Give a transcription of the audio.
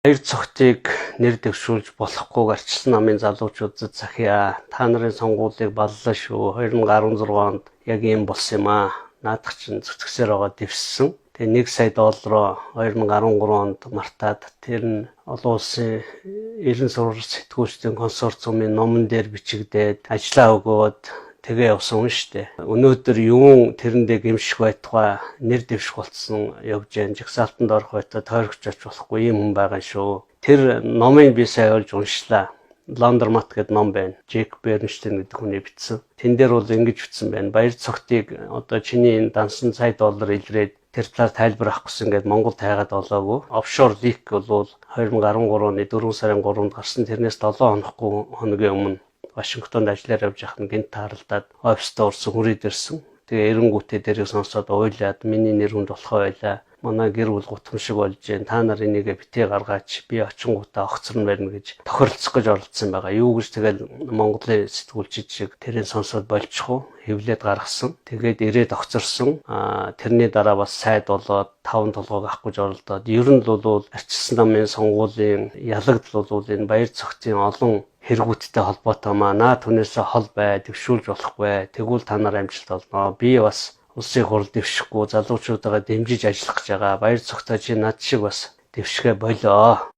Баяр цогтыг нэр дэвшүүлж болохгүйг арчилсан намын залуучуудад захиа. Та нарын сонгуулийг баллаа шүү. 2016 онд яг ийм болсон юм аа. Наадах чинь зүтгэсээр байгаа дэвссэн. Тэгээ 1 сая доллароо 2013 онд мартаад тэр нь олон улсын 90 сурвалж сэтгүүлчдийн консорциумын номон дээр бичигдээд ажлаа өгөөд тэгээ явсан хүн шүү дээ. Өнөөдөр юун тэрэндээ гэмших байтугай нэр дэвших болцсон явж जैन жагсаалтанд орох байтугай тойрогч оч болохгүй юм хүн байгаа шүү. Тэр номыг би сайн олж уншлаа. Laundromat гэдэг ном байна. Джек Бернштейн гэдэг хүний бичсэн. Тэн дээр бол ингэж бичсэн байна. Баяр цогтыг одоо чиний энэ дансан сая доллар илрээд тэр талаар тайлбар авах гэсэн ингээд Монгол тайгаад олоогүй. Offshore leak бол 2013 оны 4 сарын 3-нд гарсан. Тэрнээс 7 хонохгүй хоногийн өмнө Вашингтонд ажиллаар явж байхад нь гэнэт тааралдаад оффистаа орсон, хүрээд ирсэн. Тэгээ эренгүүтээ дэрийг сонсоод уйлаад миний нэр хүнд болохоо байлаа. Манай гэр бүл гутам шиг болж байна. Та нар энийг битгий гаргаач. Би очингуудаа огцорно барина гэж тохиролцох гэж оролдсон байгаа. Юу гэж тэгэл Монголын сэтгүүлчид шиг тэрийг сонсоод болчих уу? Хэвлээд гаргасан. Тэгээд ирээд огцорсон. Аа, тэрний дараа бас сайд болоод таван толгойг авах гэж оролдоод ер нь л бол арчилсан намын сонгуулийн ялагдал бол энэ баяр цогтын олон хэрэгүүдтэй холбоотой маа. Наа түүнээсээ хол бай, дэвшүүлж болохгүй. Тэгвэл та нар амжилт олно. Би бас улсын хурал дэвшихгүй залуучуудаа дэмжиж ажиллах гэж байгаа. Баяр цогтой чи над шиг бас дэвшгээ болио.